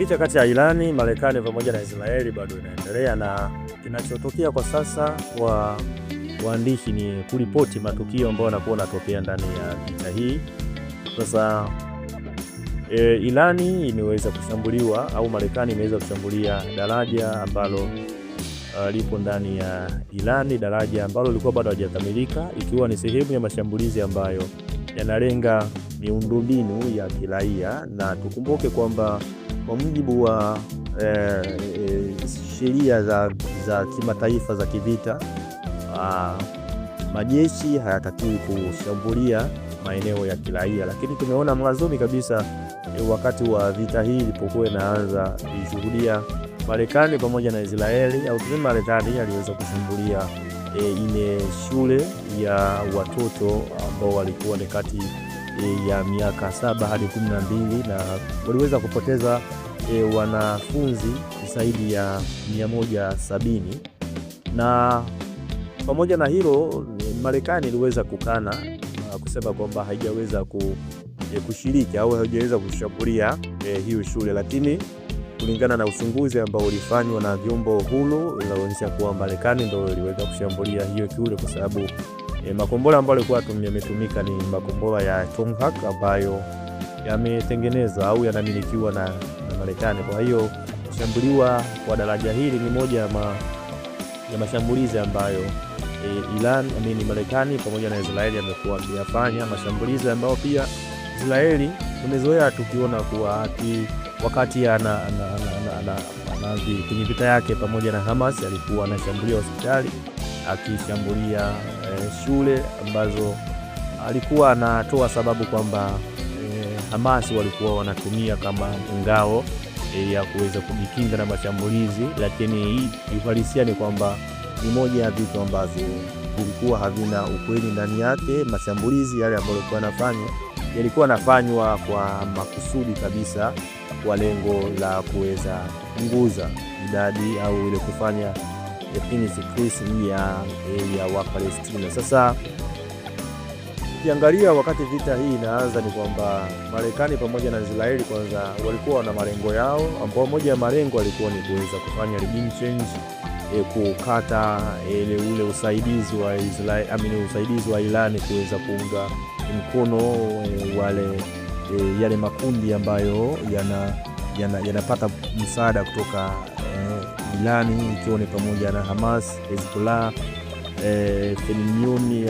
Vita kati ya Irani, Marekani pamoja na Israeli bado inaendelea, na kinachotokea kwa sasa kwa waandishi ni kuripoti matukio ambayo yanakuwa yanatokea ndani ya vita hii. Sasa Irani imeweza kushambuliwa au Marekani imeweza kushambulia daraja ambalo lipo ndani ya Irani, daraja ambalo lilikuwa bado halijakamilika, ikiwa ni sehemu ya mashambulizi ambayo yanalenga miundombinu ya kiraia, na tukumbuke kwamba kwa mujibu wa sheria za kimataifa za kivita, majeshi hayatakiwi kushambulia maeneo ya kiraia, lakini tumeona mwanzoni kabisa wakati wa vita hii ilipokuwa inaanza, ilishuhudia Marekani pamoja na Israeli au tuseme Marekani aliweza kushambulia ile shule ya watoto ambao walikuwa ni kati ya miaka 7 hadi 12 na waliweza kupoteza wanafunzi zaidi ya 170. Na pamoja na hilo, Marekani iliweza kukana kusema kwamba haijaweza kushiriki au haijaweza kushambulia hiyo shule, lakini kulingana na uchunguzi ambao ulifanywa na vyombo huru inaonyesha kuwa Marekani ndio iliweza kushambulia hiyo shule kwa sababu makombora ambayo yalikuwa yametumika ni makombora ya Tomahawk ambayo yametengenezwa au yanamilikiwa na Marekani. Kwa hiyo kushambuliwa kwa daraja hili ni moja ya mashambulizi ambayo Iran, I mean Marekani pamoja na Israeli amekuwa akiyafanya, mashambulizi ambayo pia Israeli tumezoea tukiona kuwa wakati ana kwenye vita yake pamoja na Hamas alikuwa anashambulia hospitali, akishambulia shule ambazo alikuwa anatoa sababu kwamba Hamas walikuwa wanatumia kama ngao ya kuweza kujikinga na mashambulizi, lakini uhalisia ni kwamba ni moja ya vitu ambavyo vilikuwa havina ukweli ndani yake. Mashambulizi yale ambayo yalikuwa yanafanywa yalikuwa yanafanywa kwa makusudi kabisa kwa lengo la kuweza kupunguza idadi au ile kufanya ethnic ya Wapalestina. Sasa ukiangalia wakati vita hii inaanza ni kwamba Marekani pamoja na Israeli kwanza walikuwa na malengo yao, ambao moja ya malengo alikuwa ni kuweza kufanya regime change, kukata ile ule usaidizi wa Israeli, I mean, usaidizi wa Irani kuweza kuunga mkono wale yale makundi ambayo yanapata msaada kutoka Irani ikiwa ni pamoja na Hamas, Hezbollah, Feminuni,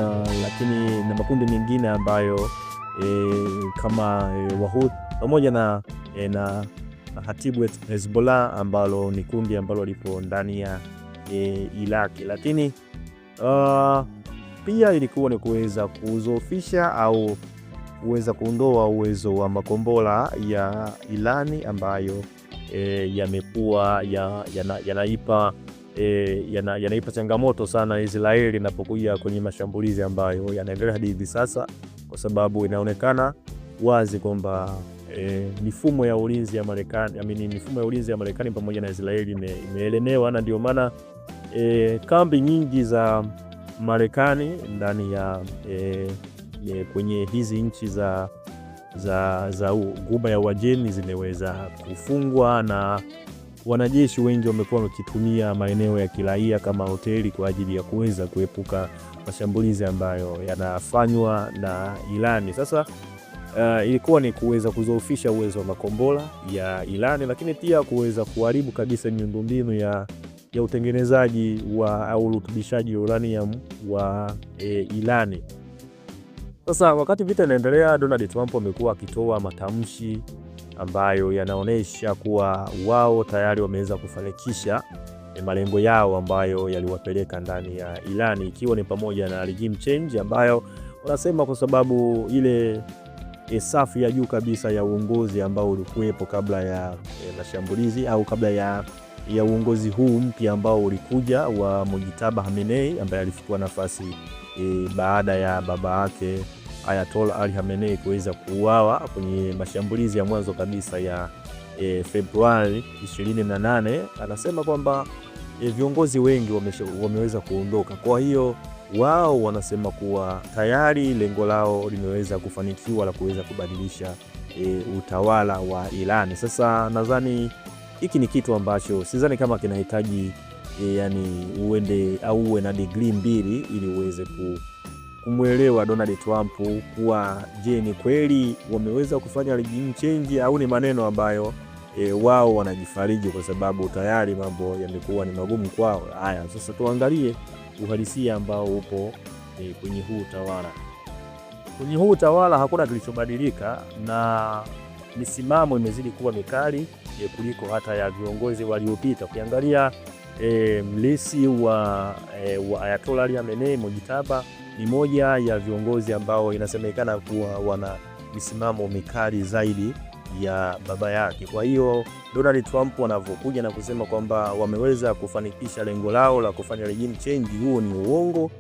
lakini na makundi mengine ambayo kama Wahouthi pamoja na Hatibu Hezbollah ambalo ni kundi ambalo lipo ndani ya Iraki, lakini pia ilikuwa ni kuweza kuzoofisha au kuweza kuondoa uwezo wa makombora ya Irani ambayo yamekuwa yanaipa yanaipa changamoto sana Israeli inapokuja kwenye mashambulizi ambayo yanaendelea hadi hivi sasa, kwa sababu inaonekana wazi kwamba mifumo ya ulinzi ya Marekani, I mean, mifumo ya ulinzi ya Marekani pamoja na Israeli imeelemewa, na ndio maana kambi nyingi za Marekani ndani ya kwenye hizi nchi za Ghuba ya Uajemi zimeweza kufungwa na wanajeshi wengi wamekuwa wakitumia maeneo ya kiraia kama hoteli kwa ajili ya kuweza kuepuka mashambulizi ambayo yanafanywa na Irani. Sasa ilikuwa ni kuweza kuzoofisha uwezo wa makombora ya Irani, lakini pia kuweza kuharibu kabisa miundombinu ya utengenezaji wa au urutubishaji wa uranium wa Irani. Sasa wakati vita inaendelea, Donald Trump amekuwa akitoa matamshi ambayo yanaonyesha kuwa wao tayari wameweza kufanikisha malengo yao ambayo yaliwapeleka ndani ya Irani, ikiwa ni pamoja na regime change ambayo wanasema kwa sababu ile safu ya juu kabisa ya uongozi ambao ulikuwepo kabla ya mashambulizi au kabla ya uongozi huu mpya ambao ulikuja wa Mojtaba Khamenei ambaye alichukua nafasi baada ya baba yake Ayatollah Ali Khamenei kuweza kuuawa kwenye mashambulizi ya mwanzo kabisa ya Februari 28. Anasema kwamba viongozi wengi wameweza kuondoka, kwa hiyo wao wanasema kuwa tayari lengo lao limeweza kufanikiwa la kuweza kubadilisha utawala wa Irani. Sasa nadhani hiki ni kitu ambacho sidhani kama kinahitaji yani uende au uwe na degree mbili ili uweze kumwelewa Donald Trump kuwa je, ni kweli wameweza kufanya regime change au ni maneno ambayo wao wanajifariji kwa sababu tayari mambo yamekuwa ni magumu kwao. Haya, sasa tuangalie uhalisia ambao upo kwenye huu utawala. Kwenye huu utawala hakuna kilichobadilika na misimamo imezidi kuwa mikali kuliko hata ya viongozi waliopita. Ukiangalia mlisi wa Ayatollah Ali Khamenei, Mojtaba, ni moja ya viongozi ambao inasemekana kuwa wana misimamo mikali zaidi ya baba yake. Kwa hiyo Donald Trump wanavyokuja na kusema kwamba wameweza kufanikisha lengo lao la kufanya regime change, huo ni uongo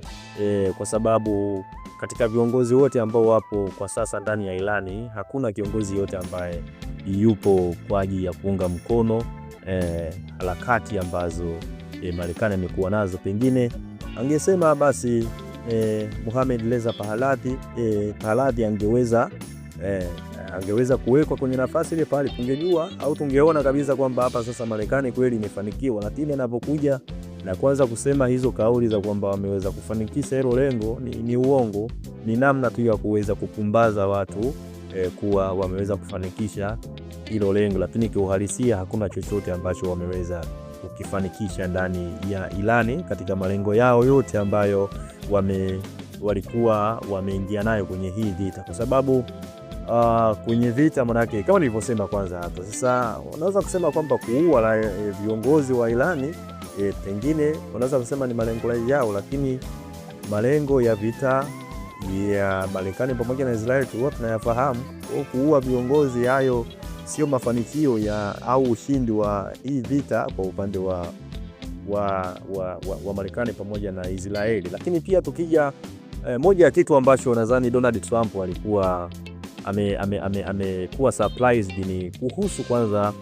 kwa sababu katika viongozi wote ambao wapo kwa sasa ndani ya Irani hakuna kiongozi yote ambaye yupo kwa ajili ya kuunga mkono harakati ambazo Marekani amekuwa nazo. Pengine angesema basi Mohamed Reza Pahlavi angeweza kuwekwa kwenye nafasi ile pale, tungejua au tungeona kabisa kwamba hapa sasa Marekani kweli imefanikiwa. Lakini anapokuja na kuanza kusema hizo kauli za kwamba wameweza kufanikisha hilo lengo ni uongo, ni namna tu ya kuweza kupumbaza watu kuwa wameweza kufanikisha hilo lengo, lakini kiuhalisia hakuna chochote ambacho wameweza kukifanikisha ndani ya Irani katika malengo yao yote ambayo walikuwa wameingia nayo kwenye hii vita, kwa sababu kwenye vita manake kama nilivyosema kwanza hapa. Sasa unaweza kusema kwamba kuua viongozi wa Irani pengine unaweza kusema ni malengo yao, lakini malengo ya vita ya Marekani pamoja na Israeli tulikuwa tunayafahamu. Kuua viongozi hayo sio mafanikio ya au ushindi wa hii vita kwa upande wa Marekani pamoja na Israeli. Lakini pia tukija moja ya kitu ambacho nadhani Donald Trump alikuwa amekuwa surprised ni kuhusu kwanza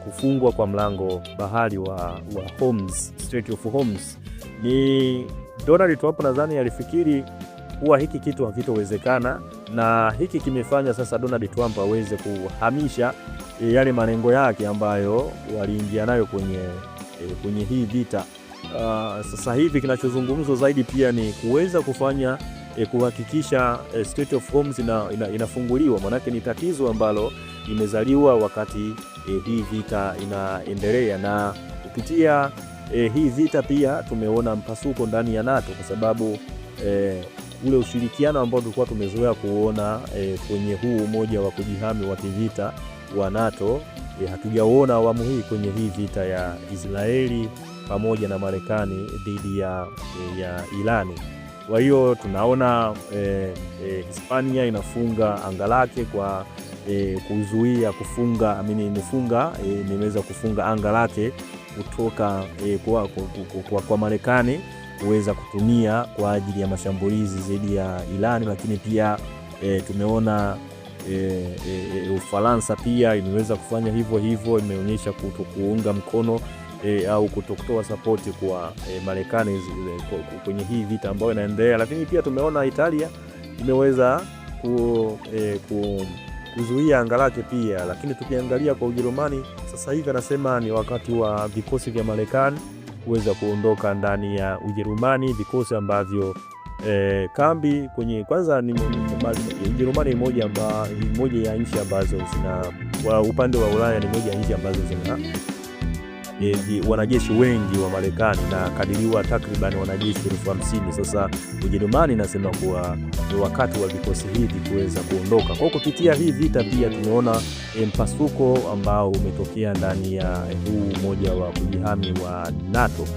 kufungwa kwa mlango bahari wa Hormuz, Strait of Hormuz. Ni Donald Trump nadhani alifikiri kuwa hiki kitu hakitowezekana, na hiki kimefanya sasa Donald Trump aweze kuhamisha yale malengo yake ambayo waliingia nayo kwenye hii vita. Sasa hivi kinachozungumzwa zaidi pia ni kuweza kufanya kuhakikisha Strait of Hormuz inafunguliwa, manake ni tatizo ambalo imezaliwa wakati hii vita inaendelea, na kupitia hii vita pia tumeona mpasuko ndani ya NATO kwa sababu ule ushirikiano ambao tulikuwa tumezoea kuona kwenye huu umoja wa kujihami wa kivita wa NATO hatujauona awamu hii kwenye hii vita ya Israeli pamoja na Marekani dhidi ya Irani. Kwa hiyo tunaona Hispania inafunga anga lake kwa kuzuia kufunga amini imefunga imeweza kufunga anga lake kutoka kwa Marekani kuweza kutumia kwa ajili ya mashambulizi dhidi ya Irani, lakini pia tumeona Ufaransa pia imeweza kufanya hivyo hivyo, imeonyesha kutokuunga mkono au kutokutoa sapoti kwa Marekani kwenye hii vita ambayo inaendelea. Lakini pia tumeona Italia imeweza kuzuia anga lake pia. Lakini tukiangalia kwa Ujerumani sasa hivi anasema ni wakati wa vikosi vya Marekani kuweza kuondoka ndani ya Ujerumani, vikosi ambavyo kambi kwenye kwanza ni Ujerumani moja ya nchi ambazo zina kwa upande wa Ulaya ni moja ya nchi ambazo zina wanajeshi wengi wa Marekani na kadiriwa takriban wanajeshi 50,000. Sasa Ujerumani inasema kuwa ni wakati wa vikosi hivi kuweza kuondoka. Kwa kupitia hii vita pia tumeona mpasuko ambao umetokea ndani ya huu umoja wa kujihami wa NATO.